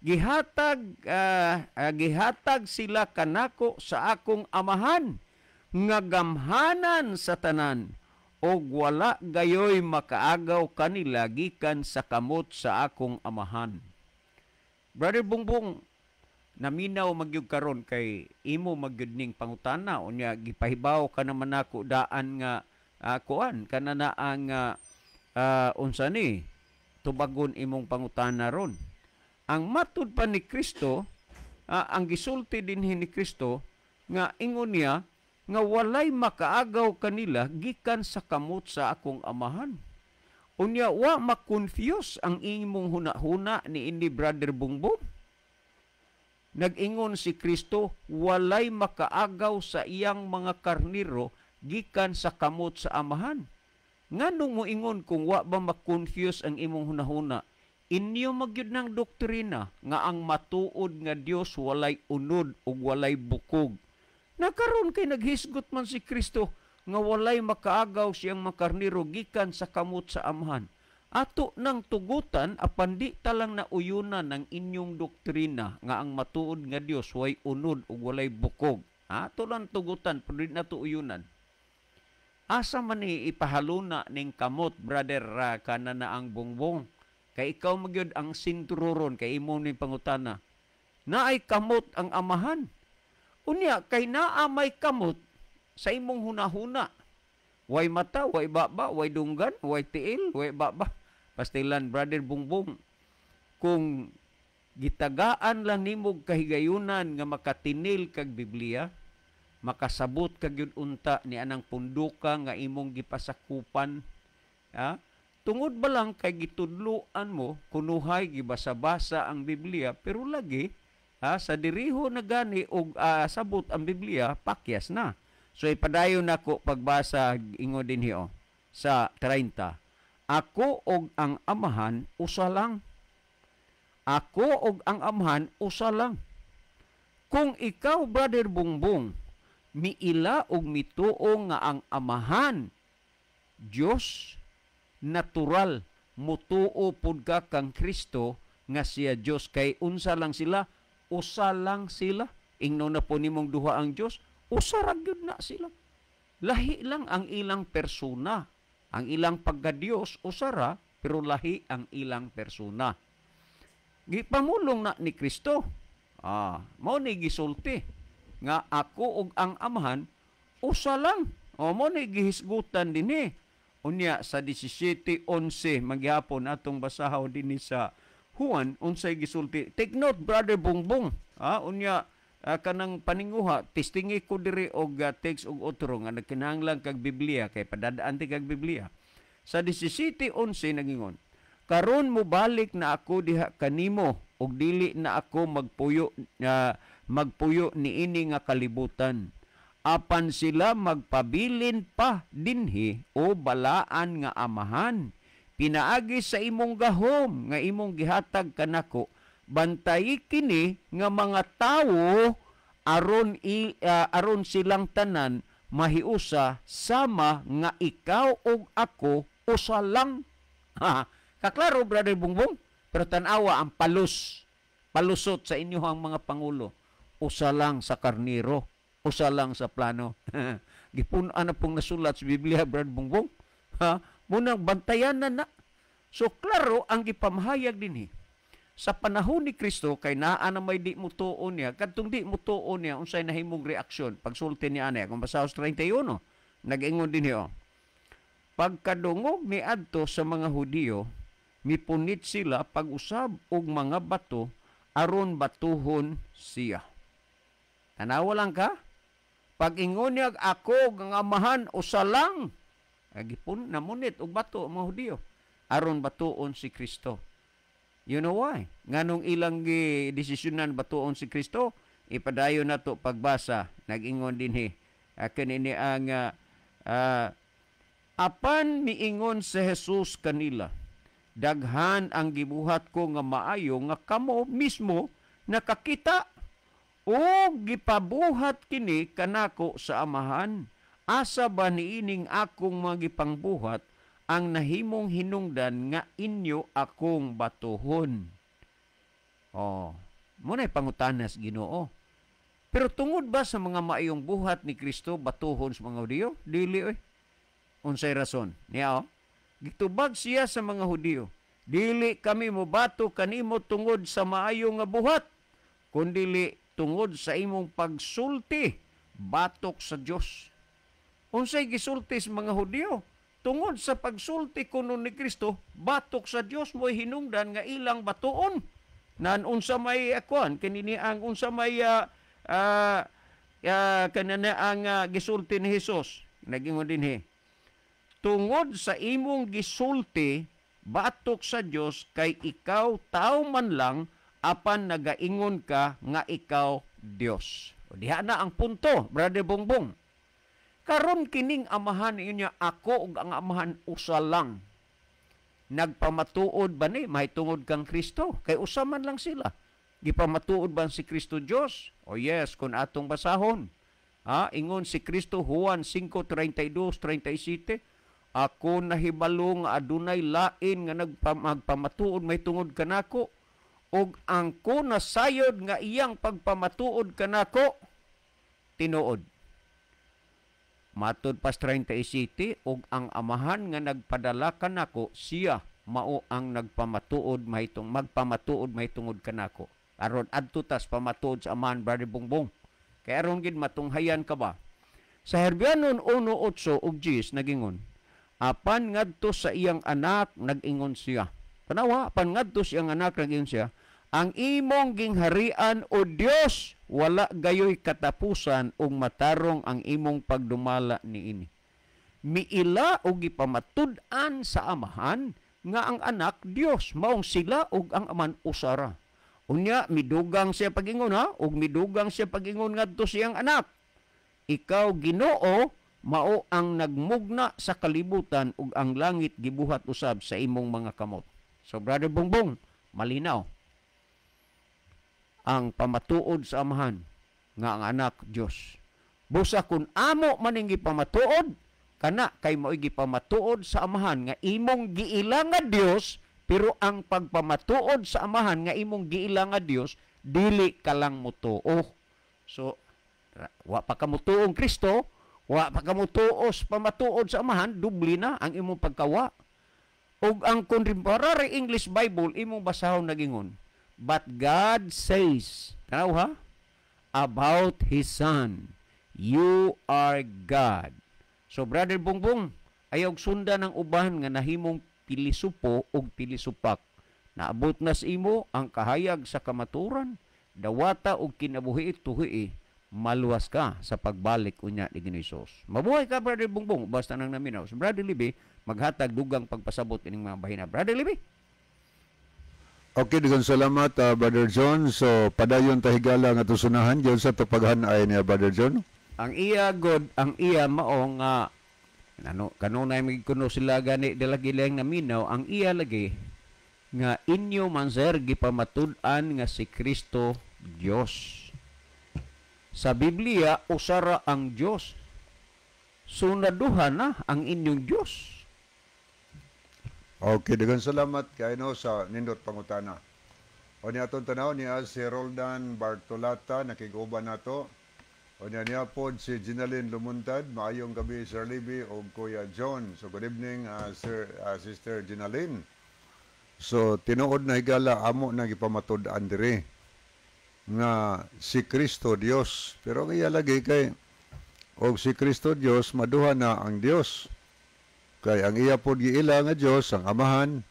Gihatag sila kanako sa akong amahan nga gamhanan sa tanan ug wala gayoy makaagaw kanila gikan sa kamot sa akong amahan. Brother Bongbong, Naminaw magyud karon kay imo magyud ning pangutana, unya gipahibaw ka naman nako daan nga kuan kana na ang unsa ni tubagon imong pangutana ron. Ang matud pa ni Kristo, ang gisulti dinhi ni Kristo nga ingon niya nga walay makaagaw kanila gikan sa kamot sa akong Amahan. Unya wa ma-confuse ang imong huna-huna ni ini, Brother Bongbong. Nag-ingon si Kristo, walay makaagaw sa iyang mga karniro gikan sa kamot sa Amahan. Nganong moingon kung wa ba ma-confuse ang imong hunahuna? Inyo magyud ng doktrina nga ang matuod nga Dios walay unod ug walay bukog. Nakaron kay naghisgot man si Kristo nga walay makaagaw siyang makarniro gikan sa kamot sa Amahan. Ato nang tugutan apan di talang nauyunan ng inyong doktrina nga ang matuod nga Dios way unod ug walay bukog. Ato lang tugutan pero di nato uyunan. Asa man ni ipahaluna ning kamot, brother, kana na ang Bongbong? Kay ikaw magyud ang sentro ron, kay imo ni pangutana. Naay kamot ang Amahan. Unya kay naa may kamot sa imong hunahuna. Way mata, way baba, way dunggan, way tiil, way baba. Pastilan, Brother Bongbong, kung gitagaan lang nimo kahigayunan nga makatinil kag Biblia, makasabot kag yun unta ni anang punduka nga imong gipasakupan. Ha? Tungod ba lang kay gitudloan mo, kunuhay gibasa-basa ang Biblia, pero lagi ha, sa diriho na gani og sabot ang Biblia, pakyas na. So ipadayon nako pagbasa, ingon dinhi oh, sa 30. Ako og ang Amahan usa lang. Ako og ang Amahan usa lang. Kung ikaw, Brother Bongbong, miila og mituo nga ang Amahan Dios, natural mutuo pud ka kang Kristo nga siya Dios, kay unsa lang sila, usa lang sila. Ingno na po nimong duha ang Dios, usa ra gyud na sila. Lahi lang ang ilang persona. Ang ilang pagka-Dios usa ra, pero lahi ang ilang persona. Gipamulong na ni Kristo. Mao ni gisulti nga ako ug ang Amahan usa lang. O mo ni gihisgutan dinhi. Unya sa 17:11 magyapon atong basahon dinhi sa Juan unsay gisulti. Take note, Brother Bongbong. Unya kanang paninguha, testingi ko diri og text og otro nga nagkinahanglan kag Biblia kay padadaan ti kag Biblia. Sa 17:11 nagingon, karon mobalik na ako diha kanimo ug dili na ako magpuyo niini nga kalibutan. Apan sila magpabilin pa dinhi o balaan nga Amahan. Pinaagi sa imong gahom nga imong gihatag kanako, bantayi kini nga mga tawo aron silang tanan mahiusa sama nga ikaw ug ako usa lang. Kaklaro, Brother Bongbong, pero tan-awa ang palusot sa inyo ang mga pangulo. Usa lang sa karniro, usa lang sa plano. Gipun-an na pong nasulat sa Biblia, Brother Bongbong. Ha? Munang bantayan na na. So klaro ang gipamahayag dinhi. Sa panahon ni Kristo kay naa na may di mutuo niya, kadtong di mutuo niya unsay nahimong reaksyon pagsulti niya ani, kung basahos 31, nag-ingon dinhi oh. Pagkadungog ni adto sa mga Hudiyo, mipunit sila pag-usab og mga bato aron batuhon siya. Tanawa lang ka. Pag-ingon niya ako ang Amahan usa lang, gipun namunit og bato ang mga Hudiyo aron batuon si Kristo. You know why? Nganong ilang gidesisyonan batuon si Kristo? Ipadayon nato pagbasa. Nag-ingon dinhi. Kanini ang apan miingon si Jesus kanila, daghan ang gibuhat ko nga maayo nga kamo mismo nakakita o gipabuhat kini kanako sa Amahan. Asa ba niining akong mga gipangbuhat ang nahimong hinungdan nga inyo akong batuhon? Oh, muna'y pangutanas Ginoo. Pero tungod ba sa mga maayong buhat ni Kristo batuhon sa mga Hudiyo? Dili oy. Unsay rason? Niya oh. Gitubag siya sa mga Hudiyo, dili kami mobato kanimo tungod sa maayo nga buhat, Kundili tungod sa imong pagsulti batok sa Dios. Unsay gisulti sa mga Hudyo? Tungod sa pagsulti kuno ni Kristo batok sa Dios, mo'y hinungdan nga ilang batuon. Nan unsa may akuan kinini ang unsa may kanana ang gisulti ni Hesus, nagingon dinhi, tungod sa imong gisulti batok sa Dios, kay ikaw tao man lang apan nagaingon ka nga ikaw Dios. O, diha na ang punto, Brother Bongbong. Karon kining Amahan niya, ako ug ang Amahan usa lang. Nagpamatuod ba ni mahitungod kang Kristo? Kay usa man lang sila. Gipamatuod ba si Kristo Dios? O yes, kung atong basahon. Ha, ingon si Kristo Juan 5:32, 37, ako nahibalo nga adunay lain nga nagpamatuod mahitungod kanako, ug ang ko nasayod nga iyang pagpamatuod kanako tinuod. Matod pas 37, ug ang Amahan nga nagpadala kanako, siya mao ang nagpamatuod mahitong magpamatuod mahitungod kanako. Aron adto tas pamatuod sa Amahan, Brother Bongbong. Kay aron gid matunghayan ka ba? Sa Herbianon 1:8 ug 10 nagingon, apan ngadto sa iyang anak nag-ingon siya. Tanawa, apan ngadto sa iyang anak nag-ingon siya, ang imong gingharian o Dios wala gayoy katapusan ug matarong ang imong pagdumala niini. Miila og gipamatud-an sa Amahan nga ang anak Dios, maong sila ug ang Aman usara. Unya midugang siya pagingon ha, ug midugang siya pagingon ngadto siyang anak. Ikaw Ginoo mao ang nagmugna sa kalibutan ug ang langit gibuhat usab sa imong mga kamot. So Brother Bongbong, malinaw ang pamatuod sa Amahan nga ang anak Dios. Busa kun amo maning gipamatuod kana, kay mao'y gipamatuod sa Amahan nga imong giila nga Dios, pero ang pagpamatuod sa Amahan nga imong giila nga Dios dili ka lang motuo. So wa pa ka motuong Kristo, wa pa ka motuo sa pamatuod sa Amahan, dubli na ang imong pagkawa. Ug ang Contemporary English Bible imong basahon nagingon, but God says, tanaw ha, about His Son, you are God. So Brother Bongbong, ayaw sundan ang uban nga nahimong pilisupo ug pilisupak. Naabot na sa imo ang kahayag sa kamaturan, dawata og kinabuhi tuhi, maluwas ka sa pagbalik unya ni Ginoong Hesus. Mabuhay ka, Brother Bongbong, basta nang naminaw. So, Brother Libby, maghatag dugang pagpasabot ining mga bahina. Brother Libby? Okay, daghang salamat, Brother John. So, padayon ta higala nga tusunahan diyon sa tupaghan ay niya, Brother John. Ang iya god, ang iya mao nga ano, kanunay magkuno sila gani dila gilang naminaw, ang iya lagi nga inyo man sir gipamatud-an nga si Kristo Dios. Sa Biblia usara ang Dios. Sunaduhan na ang inyong Dios. Okay, daghang salamat kay no sa nindot pangutana. O niya atong tanaw niya si Roldan Bartolata nakig-uban nato. O niya niya pod si Ginalyn Lumuntad, maayong gabi Sir Libby o Kuya John. So good evening, Sir, Sister Ginalyn. So tinuod na higala amo na gipamatud-an diri nga si Kristo Dios. Pero ang iya lagi kay og si Kristo Dios, maduha na ang Dios. Kay ang iya pod giila nga Dios ang Amahan,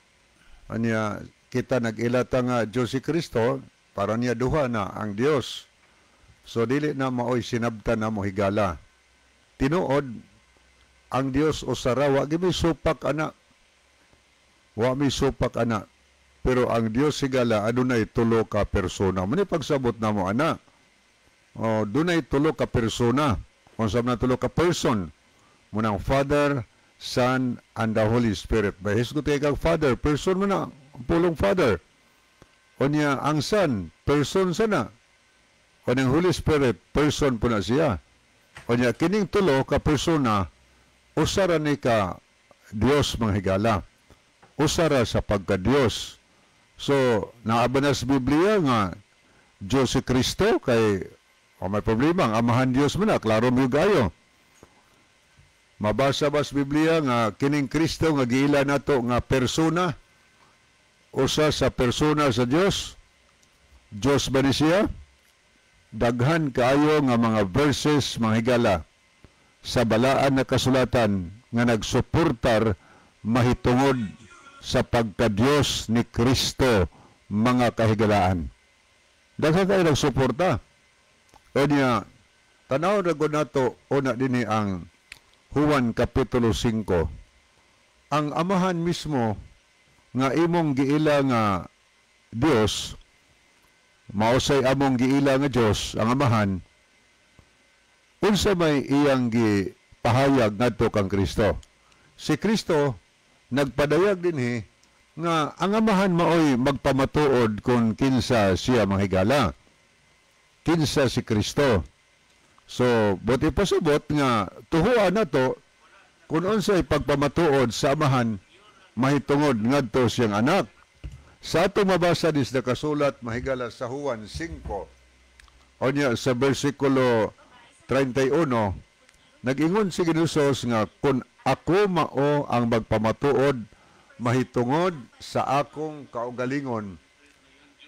anya kita nag-ila ta nga Dios si Kristo, para niya duha na ang Dios. So dili na maoy sinabtan na mo higala. Tinuod ang Dios usara, wa gyud supak ana. Wa mi supak ana. Pero ang Dios higala adunay tulo ka persona. Muni pagsabot namo ana. O dunay tulo ka persona. Kung sa na tulo ka person, munang Father, Son, and the Holy Spirit. Bahis ko kag Father, person mo na, pulong Father. O niya, ang Son, person sana. O niyang Holy Spirit, person po na siya. O niya, kining tulo ka persona, usara ni ka Dios mga higala. Usara sa pagka-Dios. So, naaba na sa Biblia nga, Diyos si Kristo, kay, o may problema, ang Amahan Diyos mo na, klaro mo gayo. Mabasa ba sa Biblia nga kining Kristo nga giila nato nga persona, usa sa persona sa Dios? Dios ba ni siya? Daghan kaayo nga mga verses, mga higala, sa balaan na kasulatan nga nagsuportar mahitungod sa pagka-Dios ni Kristo, mga kahigalaan. Daghan kayo nagsuporta. O niya, tanaw na gud nato una dinhi ang Juan Kapitulo 5. Ang Amahan mismo nga imong giila nga Dios, mausay among giila nga Dios, ang Amahan, unsa may iyang gipahayag ngadto kang Kristo? Si Kristo nagpadayag dinhi nga ang Amahan maoy magpamatuod kung kinsa siya, mga higala. Kinsa si Kristo. So, buot ipasabot nga tuhuan na to kung unsay pagpamatuod sa Amahan mahitungod ngadto siyang anak. Sa ato mabasa dis nakasulat, mahigala, sa Juan 5 o niya sa versikulo 31, nag-ingon si Ginoo nga kung ako mao ang magpamatuod mahitungod sa akong kaugalingon,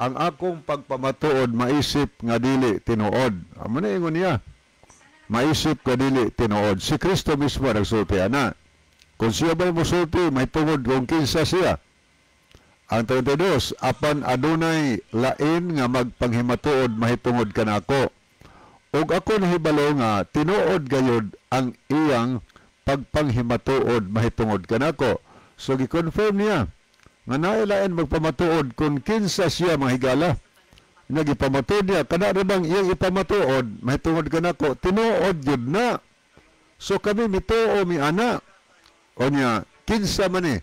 ang akong pagpamatuod maisip nga dili tinuod. Amo na ingon niya. Maisip nga dili tinuod. Si Kristo mismo nagsulti ana. Kung siya ba'y musulti mahitungod kung kinsa siya. Ang 32, apan adunay lain nga magpanghimatuod mahitungod kanako. Ug ako nahibalo nga tinuod gayud ang iyang pagpanghimatuod mahitungod kanako. So gi-confirm niya nga naay lain magpamatuod kung kinsa siya, mga higala. Nagipamatuod niya kana ra bang iyang ipamatuod mahitungod kanako, tinuod gyud na. So kami mituo mi ana. O niya, kinsa man ni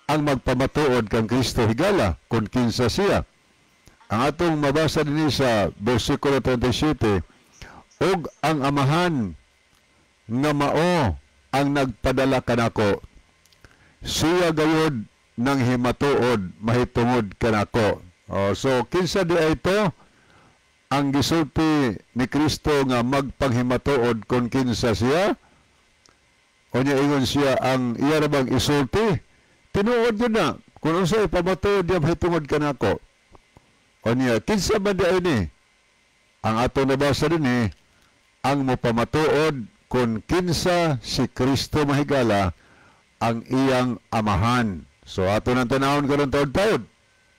ang magpamatuod kang Kristo, higala, kung kinsa siya? Ang atong mabasa dinhi sa versikulo 27, ug ang Amahan nga mao ang nagpadala kanako, siya gayod nang himatuod mahitungod kanako. Oh, so kinsa di ay ito ang gisulti ni Kristo nga magpanghimatuod kung kinsa siya? O niya, ingon siya ang iya ra bang isulti tinuod yun na kung unsa ipamatuod niya mahitungod kanako. O niya, kinsa man di ay ni? Ang atong nabasa dinhi, ang mopamatuod kung kinsa si Kristo, mahigala, ang iyang Amahan. So ato nang tanawon karon taod-taod.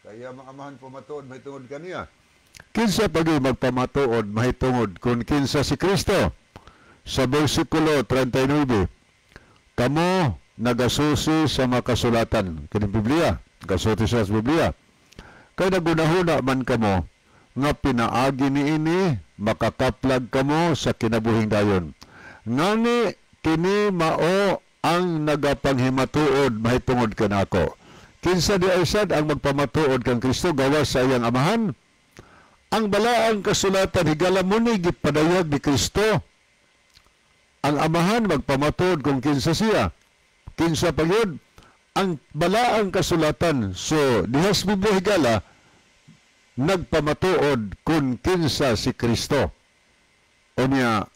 Kaya mga Amahan pamatuod mahitungod kaniya. Kinsa pagi magpamatuod mahitungod kung kinsa si Kristo? Sa versikulo 39, kamo nagasusi sa makasulatan. Kining Biblia, nagasusi sa Biblia. Kay nagunahuna man kamo nga pinaagi niini makakaplag kamo sa kinabuhing dayon. Ngani kini mao ang nagapanghimatuod mahitungod kanako. Kinsa di ay sad ang magpamatuod kang Kristo gawas sa iyang Amahan? Ang balaang kasulatan, higala, mo ni gipadayag ni Kristo. Ang Amahan magpamatuod kung kinsa siya. Kinsa pa yun? Ang balaang kasulatan. So, dihas Biblia, higala, nagpamatuod kung kinsa si Kristo. O niya,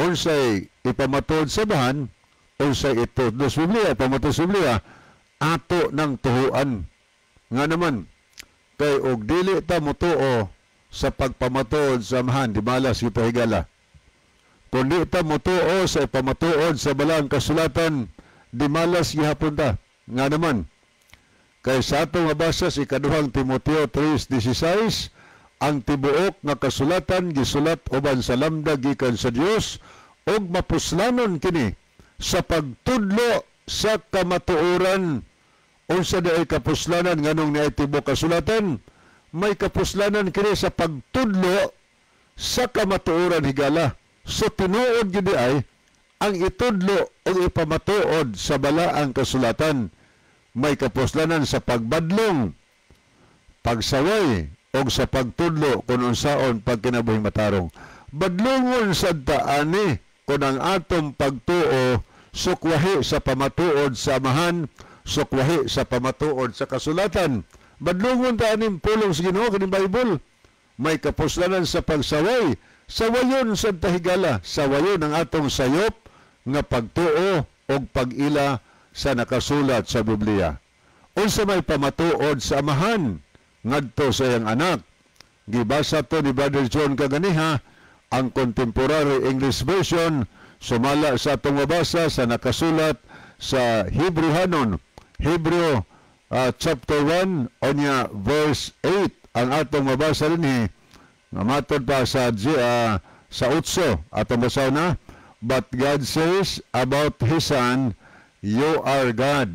unsay ipamatuod sa Amahan, unsay ito sa Biblia, ipamatuod sa Biblia, ato ng tuhuan. Nga naman, kay og dili ta motuo sa pagpamatuod sa Amahan, di malas kita, higala. Kung di ta motuo sa ipamatuod sa balaang kasulatan, di malas gihapon ta. Nga naman, kay sa atong mabasa sa ikaduhang Timoteo 3:16, ang tibuok nga kasulatan gisulat uban sa lamdag gikan sa Dios ug mapuslanon kini sa pagtudlo sa kamatuoran. Unsa di ay kapuslanan, nganong niay tibuok kasulatan? May kapuslanan kini sa pagtudlo sa kamatuoran, higala. So tinuod gyud ay ang itudlo o ipamatuod sa balaang kasulatan. May kapuslanan sa pagbadlong, pagsaway o sa pagtudlo kung unsaon pagkinabuhing matarong. Badlongon sad ta ani kung ang atong pagtuo sukwahi sa pamatuod sa Amahan, sukwahi sa pamatuod sa kasulatan. Badlongon ta aning pulong sa Ginoo, kining Bible. May kapuslanan sa pagsaway. Sawayon sad ta, higala, sawayon ang atong sayop nga pagtuo og pag-ila sa nakasulat sa Biblia. Unsa may pamatuod sa Amahan ngadto sa iyang anak? Gibasa to ni Brother John kaganiha ang Contemporary English Version, sumala sa atong mabasa sa nakasulat sa Hebrehanon, Hebreo chapter 1 onya verse 8 ang atong mabasa dinhi nga matod pa sa 8 atong basa na. "But God says about His Son, 'You are God.'"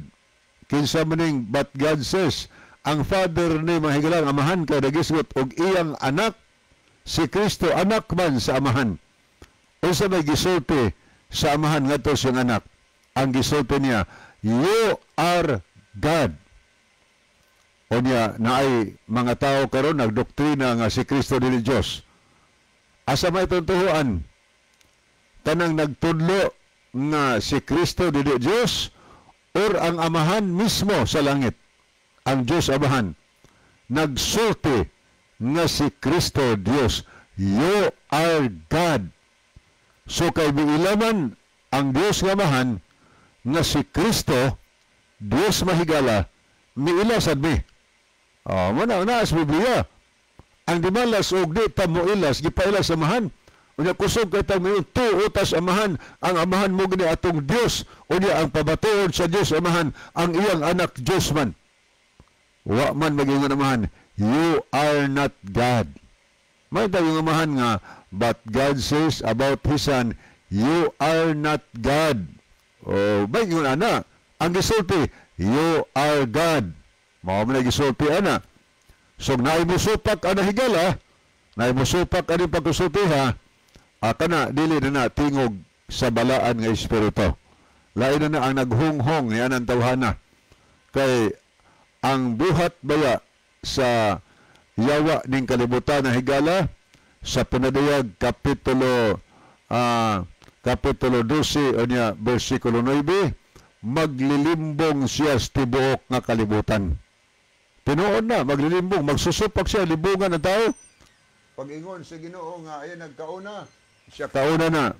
Kinsa maning "but God says"? Ang Father ni, mga higala, ang Amahan kay nagisgot og iyang anak si Kristo, anak man sa Amahan. Unsa may gisulti sa Amahan ngadto sa anak? Ang gisulti niya, "You are God." Unya naay mga tao karon nagdoktrina nga si Kristo dili Dios. Asa may tuhuan? Tanang nagtudlo nga si Kristo dili Dios or ang Amahan mismo sa langit, ang Dios Amahan, nagsulti nga si Kristo Dios? "You are God." So kay miilaman ang Dios nga Amahan nga si Kristo Dios, mahigala, miila sad mi. Oh, mo na sa Biblia. Ang dimalas og di ta moilas, gipaila sa Amahan. Unya kusog kay ta moingon tuo tas Amahan, ang Amahan mo gini atong Dios. Unya ang pabatuon sa Dios Amahan, ang iyang anak Dios man. Wa man magingon Amahan, "You are not God." May tayong Amahan nga, "But God says about His Son, 'You are not God.'" Oh, may ingon ana. Ang gisulti, "You are God." Mao man gisulti ana. So naay musupak ana, higala, naay musupak ani pagkusulti ha, kana dili na na tingog sa balaan nga espiritu. Lain na na ang naghunghong ni anang tawhana. Kay ang buhat baya sa yawa ning kalibutan na, higala, sa Pinadayag kapitulo 12 unya bersikulo 9, maglilimbong siya sa tibuok nga kalibutan. Tinuod na maglilimbong, magsusupak siya libungan ng tao. Pag-ingon sa Ginoo nga ay nagkauna siya, kauna na.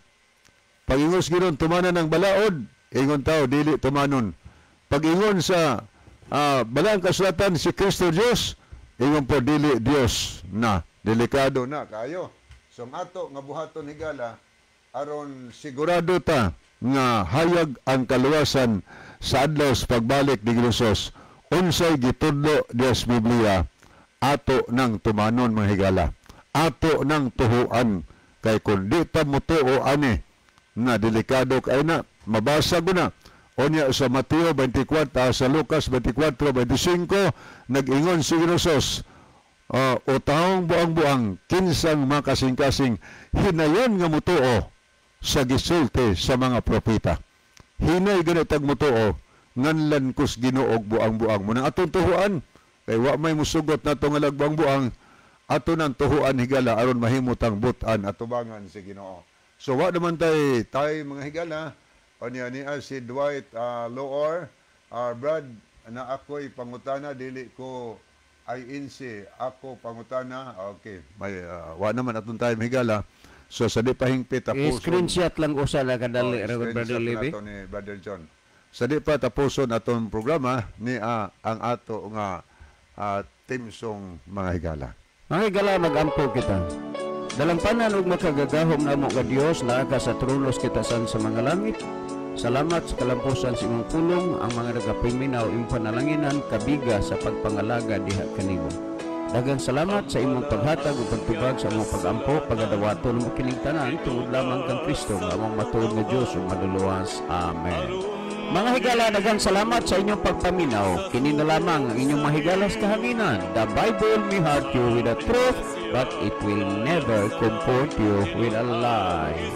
Pag-ingon sa Ginoo tumanan ng balaod, ingon tao dili tumanon. Pag-ingon sa balaan kasulatan si Kristo Dios, ingon po dili Dios na. Delikado na kayo. So ang ato nga buhaton, higala, aron sigurado ta nga hayag ang kaluwasan sa adlaw sa pagbalik ni Hesus, unsay gitudlo diha sa Biblia, ato nang tumanon, mga higala, ato nang tuhuan, kay kun di ta motuo ani na, delikado kay na. Mabasa ko na unya sa Mateo 24, sa Lucas 24:25, nag-ingon si Hesus, "O taong buang-buang, kinsang makasing-kasing hinayon nga mutuo sa gisulti sa mga propeta?" Hinay ganit ag mutuo, nganlan kus Ginoo og buang-buang. Munang atong tuhuan kay wa may musugot nato nga lagbuang-buang. Ato nang tuhuan, higala, aron mahimutang butan atubangan si Ginoo. So wa naman tay mga higala. Unya niya si Dwight Loor, Brad, na ako'y pangutana, dili ko INC ako pangutana. Okay, may wa naman atong time, higala. So sa di pa hingpit tapuson. I-screenshot lang usa na kadali, Oh, ra Brother screenshot na Levi. to ni Brother John. Sa di pa tapuson atong programa ni ang ato nga theme song, mga higala. Mga higala, magampo kita. Dalampanan ug makagagahom namo nga Dios, naa ka sa trono sa kitasan sa mga langit. Salamat sa kalampusan sa imong pulong, ang mga nagapaminaw imong panalanginan kabiga sa pagpangalaga diha kanimo. Daghang salamat sa imong paghatag ug pagtubag sa among pagampo, pagadawaton mo kining tanan tungod lamang kang Kristo nga among matuod nga Dios ug maduluwas. Amen. Mga higala, daghang salamat sa inyong pagpaminaw. Kini na lamang ang inyong mahigalas kahanginan. The Bible may hurt you with the truth, but it will never comfort you with a lie.